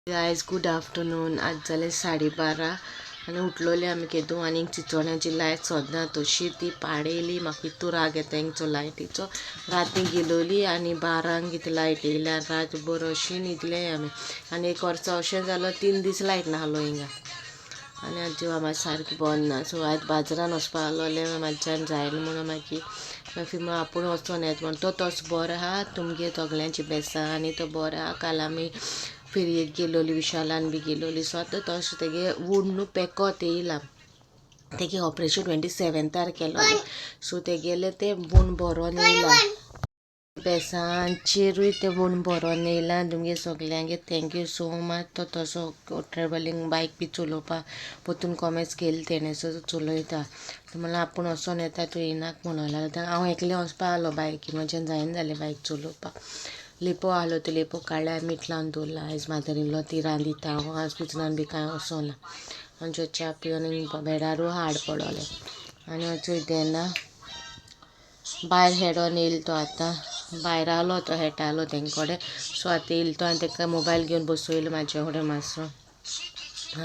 Guys, good afternoon. आज जाले 12:30 आनी उठलोले आमी केदू आनी चिचोण्याची लायट सद्दां तशी ती पाडयली. म्हाका इतू राग येता हिंगचो लायटीचो. राती गेलोली आनी 12 कितें लायट येयल्या. रात बरो अशी न्हिदले आमी. आनी एक वर्सा अशें जालो, 3 दीस लायट नासलो हिंगा. आनी आज जिवा मातशें सारकें बरें ना. सो आयज बाजारान वचपा आसलोलें, म्हाज्यान जायना म्हणून मागीर फिमा आपूण वचोन येता म्हणून. तो तसो बरो आहा, तुमगे सगल्यांची बेसां आनी तो बरो आहा. काल आमी फेरयेक गेलोली, विशालान बी गेलोली. सो आतां तशें तेगे वूड न्हू पेकोत येयला. तेगे ऑपरेशन 27 केलोलें. सो तेगेलें तें वूंड बरोन येयला. बेसांचेरूय तें वूंड बरोन येयला. तुमगे सगल्यांगे thank you so much. तो तसो ट्रेवलिंग बायक बी चलोवपाक परतून कॉमेस केली तेणें. सो चलयता. म्हणल्यार आपूण वचोन येता, तूं येयनाक म्हणून लागलो. हांव एकलें वचपा आहलो बायकी, म्हज्यान जायना जालें बायक चलोवपाक. लेपो आहलो तो लेपो काडल्या, मीठ लावन दवरला. आयज मादर इन लॉ ती रांदिता. हांव आज कुजनान बी कांय वचोना. आनी च्या पिवन बेडारू हाड पडलें. आनी चोय तेन्ना भायर हेडोन येयलो तो. आतां भायर आहलो तो, हेटालो तेंचे कडेन. सो आतां येयलो तो आनी ताका मोबायल घेवन बसयलो म्हाजे कडेन मातसो.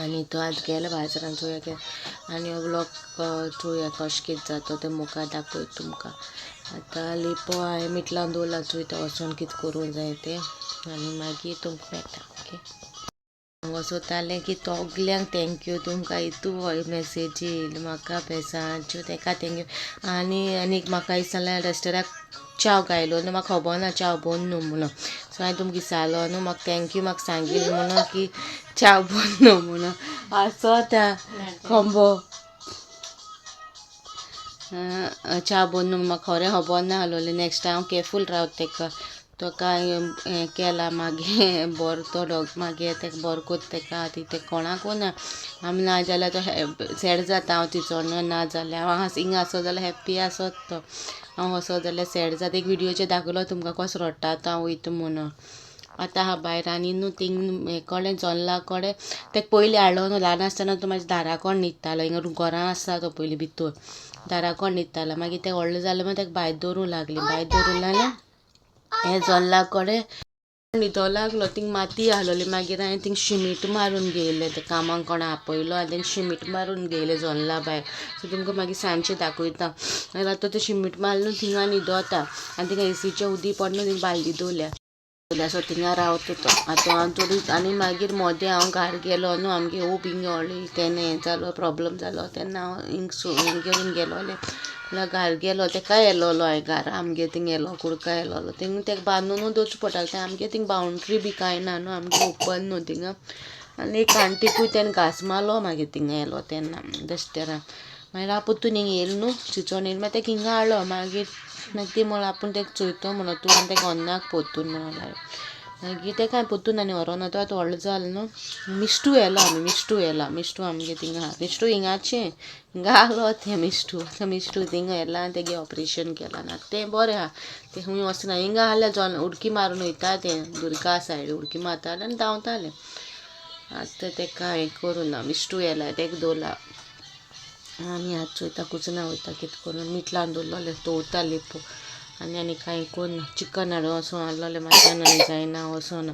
आनी तो आतां गेलो बाजारान. चोया आनी हो व्लॉग चोया कशें कितें जाता तें मुखार दाखयता तुमकां. आतां लेपो हांवें मीठ लावन दवरला, चोयता वचोन कितें करूंक जाय तें आनी मागीर तुमकां मेळटा. ओके, वचोतालें की सगल्यांक thank you. तुमकां इतू मॅसेजी येयली म्हाका बेसांच्यो, तेका thank you. आनी आनीक म्हाका दिसतालें डस्टराक च्याव गायलो न्हू, म्हाका खबर ना च्याव बोन न्हू म्हणून. सो हांवें तुमकां विचारलो न्हू, म्हाका thank you म्हाका सांगिल्लें म्हणून की च्याव बोन न्हू म्हणून. आसो त्या खंबो च्या बोन न्हू, म्हाका खरें खबर ना आसलोलें. नेक्स्ट टायम हांव केरफूल रावता. तेका तो हें केला मागीर बरो तो डॉग, मागीर तेका बरो कोत्ता तेका. आतां तें कोणाकू ना आमी ना जाल्यार तो सॅड जाता. हांव तिचो ना जाल्यार हांव हिंगा आसत जाल्यार हॅप्पी आसत तो, हांव वचत जाल्यार सॅड जाता. एक व्हिडियोचेर दाखयलो तुमकां कसो रडटा तो हांव वयता म्हणून. आतां आहा भायर आनी न्हू थिंग हे कडेन जोल्ला कडेन तेका पयलीं हाडलो न्हू ल्हान आसतना तो म्हाज्या दारा कडेन न्हिदतालो. हिंगा घरां आसता तो पयलीं भितर दारा कडेन न्हिदतालो. मागीर तें व्हडलें जालें मागीर तेका भायर दवरूंक लागली. भायर दवरूंक लागलें हें जोल्ला कडेन न्हिदो लागलो. थिंग माती आहलोली. मागीर हांवें थिंग शिमीट मारून घेयलें. ते कामाक कोणा आपयलो आनी थिंग शिमीट मारून घेयलें जोल्ला भायर. सो तुमकां मागीर सांजचें दाखयता. मागीर आतां तें शिमीट मारलो थिंगा न्हिदोता. आनी थिंगा एसीचें उदीक पडना, थिंग बालदी दवरल्या. सो थिंगा रावता तो. आतां हांव थोडी आनी मागीर मोदें हांव घार गेलो न्हू, आमगे खूब हिंग व्हडली तेन्ना हें जालो प्रॉब्लम जालो तेन्ना हांव हिंग घेवन गेलोलें. म्हणल्यार घार गेलो तेका येयलोलो हांवें घरा आमगे थिंग येयलो कुडका येयलोलो. थिंग तेका बांदूनू दवरचें पडटालें. तें आमगे थिंग बावंड्री बी कांय ना न्हू, आमगे ओपन न्हू थिंगा. आनी एक आण्टीकूय तेणें घांस मारलो मागीर थिंगा येयलो तेन्ना डस्टरान. मागीर हांव परतून हिंगा येयलो न्हू चिंचोण येयलो, मागीर तेका हिंगा हाडलो. मागीर मागीर ती म्हणलें आपूण तेका चोयतो म्हणून तूं आनी तेका व्हरनाका परतून म्हणून लागली. मागीर तेका हांवें परतून आनी व्हरोना. तो आतां व्हडलो जालो न्हू. मिश्टू येयला आमी, मिश्टू येयला. मिश्टू आमगे थिंगा आहा. मिश्टू हिंगाचें हिंगा आहलो तें मिश्टू. आतां मिश्टू थिंगा येयला आनी तेगे ऑपरेशन केलां ना, तें बरें आहा. तें खूंय वचना. हिंगा आहल्यार जोन उडकी मारून वयता तें दुर्गा सायड उडकी मारतालें आनी धांवतालें. आतां तेका हें करूं ना. मिश्टू येयला तेका दवरला. आनी आतां चोयता कुजना वयता कितें करून. मीठ लावन दवरलोलें तोवता लेपो. आनी आनी कांय कोन्ना. चिकन हाडून वचोन आहलोलें म्हाज्यान आनी जायना वचोना.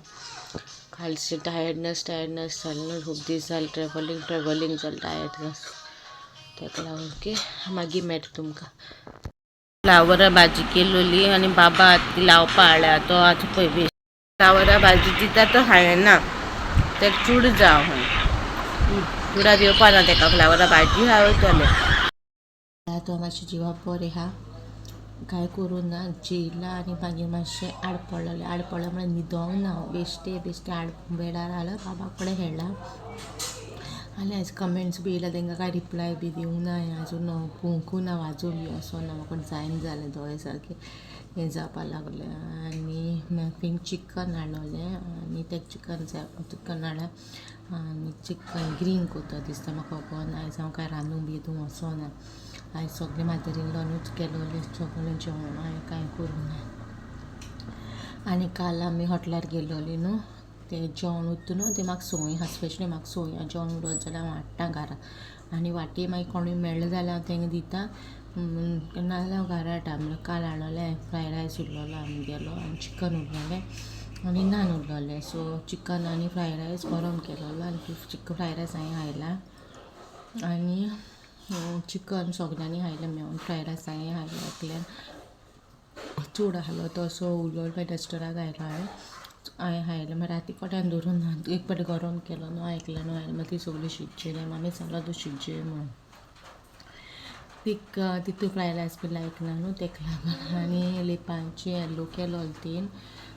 कालचें टायर्डनस टायर्डनस जालें न्हू, खूब दीस जाले ट्रेवलिंग ट्रेवलिंग जालें, टायर्डनस तेका लागून. ओके, मागीर मेळटा तुमकां. फ्लावरा भाजी केलोली आनी बाबा ती लावपा हाडल्या. तो आतां पळय बेश्ट फ्लावरा भाजी दिता तो खायना. तेका चूड जाव खंय, चुडा दिवपा ना तेका, फ्लावरा भाजी खावयतले. आतां मातशें जिवाक बरें आहा, कांय करूं ना. जेयला आनी मागीर मातशें आड पडलेलें. आड पडलें म्हळ्यार न्हिदोंक ना हांव, बेश्टें बेश्टें आड बेडार आला, बाबा कडेन खेळ्ळा. आनी आयज कमेंट्स बी येयला, तेंकां कांय रिप्लाय बी दिवंक ना. हांवें आजून पळोवंकू ना, वाजूंक बी वचोना. म्हाका जायना जालें, दोळे सारके हें जावपा लागलें. आनी मागीर चिकन हाडलोलें आनी तें चिकन जाय, चिकन हाडलें आनी चिकन ग्रीन कोत्ता दिसता, म्हाका खबर ना. आयज हांव कांय रांदूंक बी हितूंक वचोना. आयज सगळें मादर इन लॉनूच केलोलें सगळें जेवण, हांवें कांय करूंक ना. आनी काल आमी हॉटेलार गेलोली न्हू, तें जेवण उरता न्हू तें म्हाका संवय आहा. स्पेशली म्हाका संवय आहा, जेवण उरत जाल्यार हांव हाडटा घरा आनी वाटेर मागीर कोणूय मेळ्ळें जाल्यार हांव तेंका दिता, नाजाल्यार हांव घरा हाडटा. म्हणल्यार काल हाडलोलें, फ्रायड रायस उरलोलो आमगेलो आनी चिकन उरलोलें. आनी नान उरलोले. सो चिकन आनी फ्रायड रायस गरम केलोलो आनी चिकन फ्रायड रायस हांवें खायला आनी चिकन सगल्यांनी खायलें मेळून. फ्रायड रायस हांवें खायलो एकल्यान, चड आहलो तो सो उरलो मागीर डस्टराक घायलो हांवें, हांवें खायलें. मागीर राती कोट्यान दवरून एक पाटी गरम केलो न्हू, एकल्यान खायलें. मागीर ती सगळी शीत जेयलें. मामी सांगलो तूं शीत जेय म्हणून. तिका तितू फ्रायड रायस बी लायक ना न्हू तेका लागून. आनी लिपांची येल्लो केलो तीन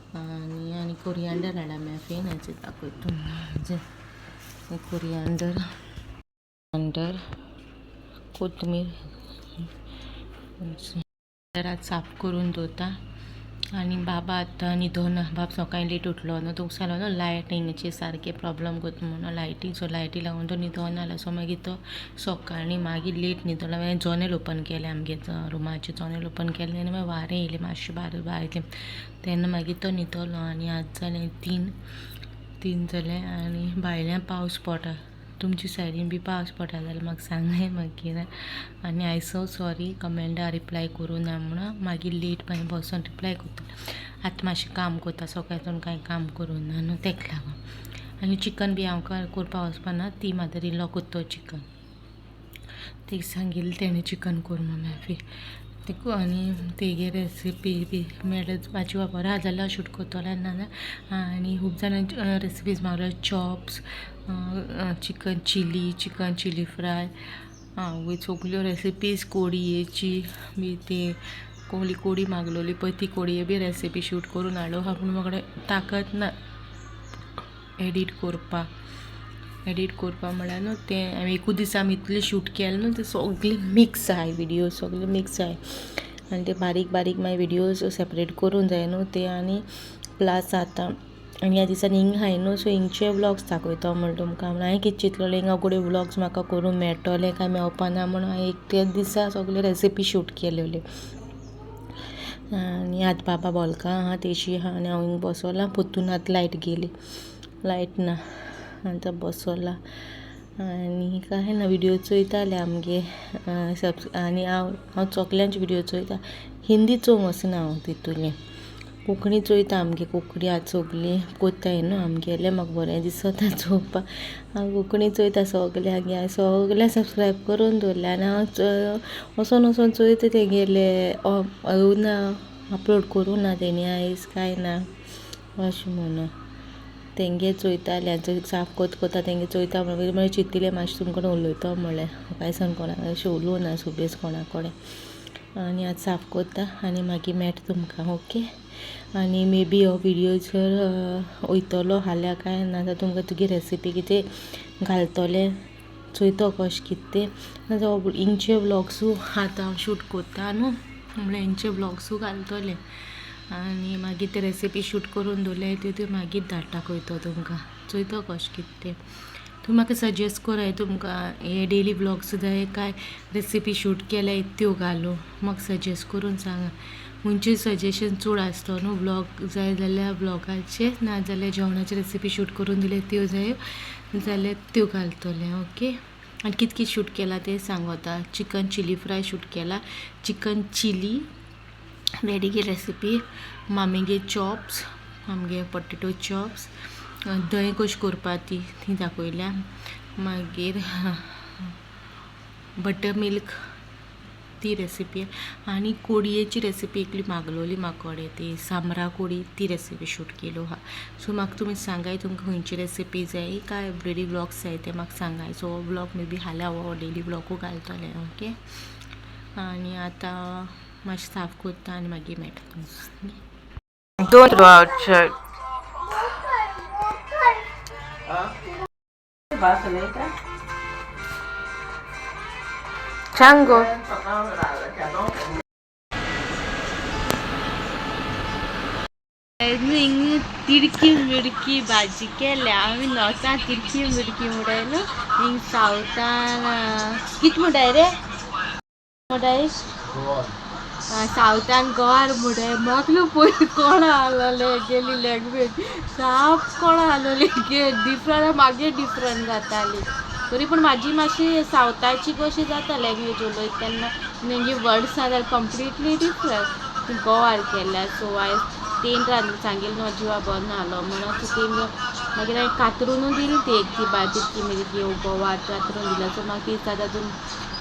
आनी आनी कोरियांडर हाडला मॅफीन, हेचे दाखयता तुमकां. कोरियांडर अंडर कोथमीर साफ करून दवरता. आनी बाबा आतां न्हिदोना, बाब सकाळीं लेट उठलो न्हू, तुका सांगलो न्हू लायटिंगेचे सारके प्रोब्लम करता म्हणून लायटी, सो लायटी लागून तो न्हिदोना जालो. सो मागीर तो सकाळीं मागीर लेट न्हिदलो. मागीर जनेल ओपन केलें आमगे रुमाचें जनेल ओपन केलें आनी मागीर वारें येयलें मातशें बारीक बारीक, तेन्ना मागीर तो न्हिदलो. आनी आज जालें तीन जालें आनी भायल्यान पावस पडटा. तुमचे सायडीन बी पावस पडटा जाल्यार म्हाका सांगाय मागीर. आनी I so sorry कमेंटा रिप्लाय करूं ना म्हणून, मागीर लेट मागीर बसोन रिप्लाय करतलें. आतां मातशें काम करता, सकाळच्यान कांय काम करूं ना न्हू तेका लागून. आनी चिकन बी हांव करपा वचपा ना, ती मदर इन लॉ करतो चिकन, तिका सांगिल्लें तेणें चिकन कर म्हणून मागीर तेका. आनी तेगे रेसिपी बी मेळ्ळ्या म्हाजी खबर आहा जाल्यार हांव शूट करतलें ना. आनी खूब जाणां recipes मागलो, chops, chicken chilli, chicken chilli fry, आवय सगल्यो रेसिपीज, कोडयेची बी ती कोहली कोडी मागलोली पळय ती कोडये बी रेसिपी शूट करून हाडलो आहा, पूण म्हाका ताकत ना एडीट करपाक. एडीट करपा म्हळ्यार न्हू तें हांवें एकूच दिसा आमी इतलें शूट केलें न्हू, तें सगळें मिक्स आहाय विडियो, सगळें मिक्स आहाय आनी ते बारीक बारीक मागीर विडियोज सेपरेट करूंक जाय न्हू ते. आनी प्लस आतां आनी ह्या दिसांनी हिंग हाय न्हू, सो हिंगचे व्लॉग्स दाखयतो म्हण तुमकां. म्हणून हांवें कितें चिंतलेलें हिंगा कडेन व्लॉग्स म्हाका करूंक मेळटलें काय मेळपा ना म्हणून हांवें एक तेच दिसा सगळे रेसिपी शूट केलेल्यो. आनी आतां बाबा बोलका आहा तेशी आहा आनी हांव हिंग बसोलां, पोत्तून आतां लायट गेली, लायट ना, आतां बसोलां. आनी कांय ना, विडियो चोयतालें आमगे आनी हांव हांव चोकल्यांचे विडियो चोयता, हिंदी चोवंक वचना हांव, तितूले कोंकणी चोयता. आमगे कोंकणी आतां सगळीं कोत्ताय न्हू आमगेलें, म्हाका बरें दिसता चोवपाक. हांव कोंकणी चोयता सगळ्यांक, हांवें सगळ्यांक सबस्क्रायब करून दवरलें. आनी हांव वचोन वचोन चोयता तेगेले, ना अपलोड करूं ना तेणी आयज कांय ना अशें म्हणून तेंगे चोयतालें. साफ करता करता तेंगे चोयता म्हणून मागीर चिंतिलें मातशें तुमकां उलयता म्हणलें, कांय सांग कोणाक अशें उलोवं ना सुबेज कोणा कडेन. आनी आतां साफ करता आनी मागीर मेळटा तुमकां, ओके. आनी मे बी हो विडियो जर वयतलो फाल्यां काय ना जाल्यार तुमकां तुगे रेसिपी कितें घालतलें, चोयतो कशें कितें तें. नाजाल्यार हिंगचे व्लॉग्सूय आतां हांव शूट करता न्हू, म्हणल्यार हिंगचे व्लॉग्सूय घालतलें. आनी मागीर ते रेसिपी शूट करून दवरले त्यो मागीर धाडटा खंय तुमकां, चोयतो कशें कितें तें. तुमी म्हाका सजेस्ट कराय तुमकां हे डेली व्लॉग्स जाय काय रेसिपी शूट केल्या त्यो घालूं, म्हाका सजेस्ट करून सांगा. खंयचे सजेशन चड आसतो न्हू, व्लॉग जाय जाल्यार व्लॉगाचे, ना जाल्यार जेवणाचे रेसिपी शूट करून दिले त्यो जाय जाल्यार त्यो घालतलें, ओके. आनी कित कित शूट केलां तें सांगता. चिकन चिली फ्राय शूट केला, चिकन चिली डॅडीगे रेसिपी, मामीगे चॉप्स, आमगे पोटेटो चॉप्स, दही कशी करपा ती ती दाखयल्या, मागीर बटर मिल्क ती रेसिपी, आनी कोडयेची रेसिपी एकली मागलोली म्हाकोडे ती सामरा कोडी ती रेसिपी शूट केलो आहा. सो म्हाका तुमी सांगाय तुमकां खंयची रेसिपी जाय काय डेली व्लॉग्स जाय ते म्हाका सांगाय. सो व्लॉग मे बी फाल्यां हो डेली व्लॉगूय घालतलें, ओके. आनी आतां मातशें साफ करता आनी मागीर मेळटा तुमकां. Don't throw out shirt. Chango. हिंग तिडकी मिडकी भाजी केल्या आमी, नॉर्थान तिडकी मिडकी म्हणटाय न्हू, हिंग सावथान कित म्हणटाय रे, म्हणटाय सावथान गोवार म्हणटाय. म्हाका न्हू पयलीं कोणा आसलोलें गेली लँग्वेज साप कोणा आसलोली गे डिफरंट, मागीर डिफरंट जाताली. तरी पूण म्हाजी मातशी सावथाची कशी जाता लँग्वेज उलयता तेन्ना, तेंगे वर्ड्स आहा जाल्यार कंप्लिटली डिफरंट. गोवार केल्या, सो आयज तेन रांदलें सांगेल न्हू जिवा बरो नाहलो म्हणून सो तेणी मागीर हांवें कातरुनूय दिली ती एक ती तिरकी मिरकी गोवार कातरून दिला. सो म्हाका दिसता तातूंत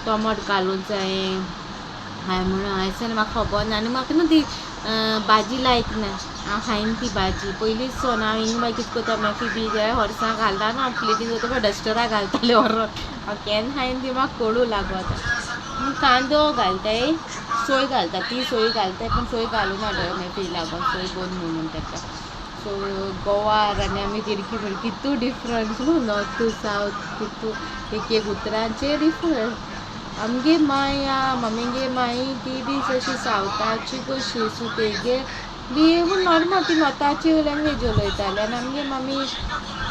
टोमाट घालूंक जाये हांवें म्हणून हांवें म्हाका खबर ना आनी म्हाका न्हू ती भाजी लायक ना. हांव खायन ती भाजी पयलींच सोन. हांव हिंगा मागीर कितें करता मेफी बी जाय होरसां घालता न्हू हांव प्लेटीन दवरता डस्टरा घालतालें व्हरोन. हांव केन्ना खायन ती म्हाका कोडू लागता. कांदो घालताय, सोय घालता, ती सोय घालताय पूण सोय घालूना मेफी लागून सोय बंद म्हणून ताका. सो गोवार आनी आमी तिरकी मिरकी कितू डिफरंस न्हू, नॉर्थ टू सावथ कितू एक एक उतरांचे डिफरंस. आमगे मांय मम्मीगे माई ती बी अशी सावथाची कशी, सो तेगे बी पूण नॉर्मल ती नॉर्थाची लँग्वेज उलयताली आनी आमगे मम्मी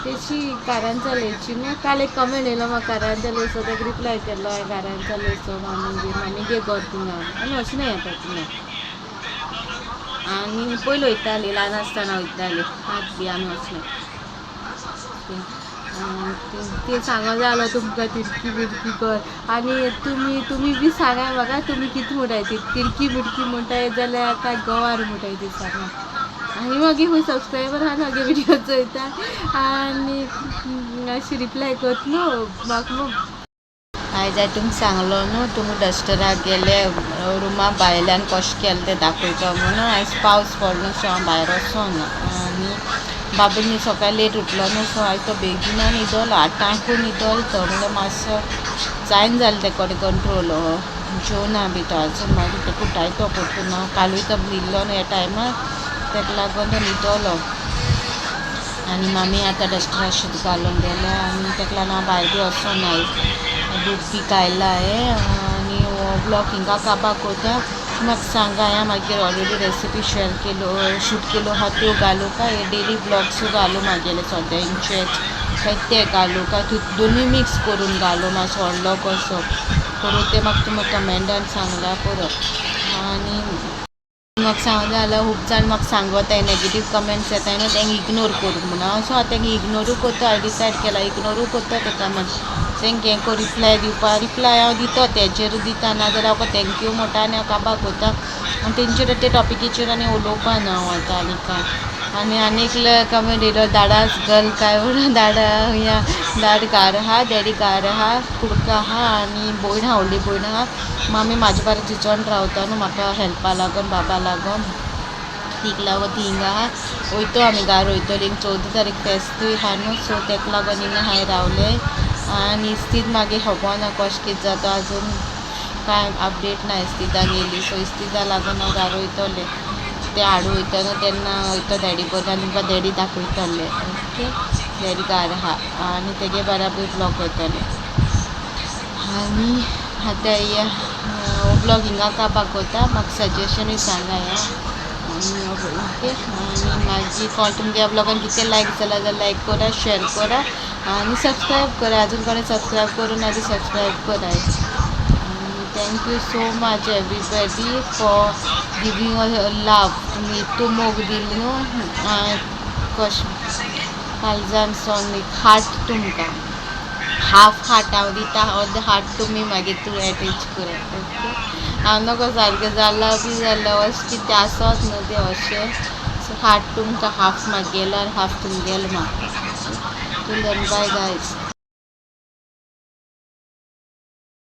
तेशी कारांजालेची न्हू. काल एक कमेंट येयलो म्हाका कारांजाले, सो ताका रिप्लाय केल्लो हांवें कारांजालेचो मामीगे मामीगे घर थिंगा आमी अशें येता थिंगा आनी पयलीं वयताली ल्हान आसतना वयताली, आतां बी आमी वचनाय. ते सांगो जालो तुमकां तिरकी बिरकी कर आनी तुमी तुमी बी सांगाय म्हाका तुमी कितें म्हणटाय ती तिरकी बिरकी म्हणटाय जाल्यार काय गोवार म्हणटाय ती सांगा. आनी मागीर खूंय सबस्क्रायबर आहा मागीर विडियो चोयता आनी अशी रिप्लाय करता न्हू म्हाका. आयज हांवें तुमकां सांगलो न्हू तुमी डस्टराक गेले रुमा भायल्यान कशें केलें तें दाखयता म्हणून. आयज पावस पडलो सो हांव भायर वचोना आनी बाबू न्ही सकाळी लेट उठलो न्हू, सो आयज तो बेगीन न्हिदलो, आठांकू न्हिदलो तो. म्हणल्यार मातसो जायना जालें ते कडेन कंट्रोल, जेवना बी तो आजून. मागीर तेका उठायतो परतून हांव, कालूय तो न्हिदलो न्हू ह्या टायमार, तेका लागून तो न्हिदलो. आनी मामी आतां डस्टरा शीत घालूंक गेल्या आनी तेका लागून हांव भायर बी वचोना आयज. दूद बी काडलां हांवें आनी हो ब्लॉग हिंगा काबार कोरता. म्हाका सांगा हांवें मागीर ऑलरेडी रेसिपी शेअर केलो, शूट केलो आहा त्यो घालूं काय डेली ब्लॉग्सूय घालूं मागेले सद्यांचेच काय ते घालूं काय दोनूय मिक्स करून घालूं मातसो व्हडलो कसो करूं तें म्हाका तुमी कमेंटान सांगल्यार पुरो. आनी म्हाका सांगूं जाल्यार खूब जाण म्हाका सांगताय नेगेटीव कमेंट्स येताय न्हू तेंका इग्नोर करूं म्हणून. सो हांव तेंका इग्नोरूय करता, हांवें डिसायड केलां इग्नोरूय करता ते कमेंट. तेंका हें रिप्लाय दिवपा रिप्लाय हांव दिता तेजेर दिता, नाजाल्यार हांव thank you म्हणटा आनी हांव काबार करता आनी तेंचेर ते टॉपिकेचेर आनी उलोवपा ना हांव आतां आनी कांय. आनी आनी एकलो कमेंट येयलो धाडास गर्ल काय म्हणून, धाडा या धाड घार आहा, डॅडी घार आहा, कुडका आहा आनी भयण आहा, व्हडली भयण आहा. मामी म्हाजे बारा चिंचोन रावता न्हू म्हाका हेल्पा लागून बाबा लागून, तीक लागून ती हिंगा आहा. वयतो आमी घार वयतली, हिंगा 14 तारीख फेस्तूय आहा न्हू, सो तेका लागून हिंगा हांवें रावलें. आनी इस्तीद मागीर खबर ना कशें कितें जाता, आजून कांय अपडेट ना इस्तिदा गेली. सो इस्तिदा लागून हांव घार वयतलें, ते हाडू वयता न्हू तेन्ना वयता डॅडी बरोबर आनी तुमकां डॅडी दाखयतलें. ओके, डॅडी घार आहा आनी तेगे बराबर ब्लॉग वयतलें. आनी आतां हो ब्लॉग हिंगा काबार कोरता, म्हाका सजेशनूय सांगा. ओके, आनी मागीर कोण तुमगे ह्या ब्लॉगान कितें लायक जाला जाल्यार लायक करा, शेअर करा आनी सबस्क्रायब करा. अजून कोणें सबस्क्रायब करूं ना जाल्यार सबस्क्रायब करा. Thank you so much everybody for giving a love. तुमी इतू मोग दिलो न्हू कशें काळजान सावन एक हार्ट तुमकां, हाफ हार्ट हांव दिता, अर्द हार्ट तुमी मागीर तूं एटेच करात. ओके, हांव नको सारकें जालां बी जाल्यार अशें कितें आसत न्हू तें अशें. सो हार्ट तुमकां हाफ मागेलो आनी हाफ तुमगेलो म्हाका. Till then bye guys.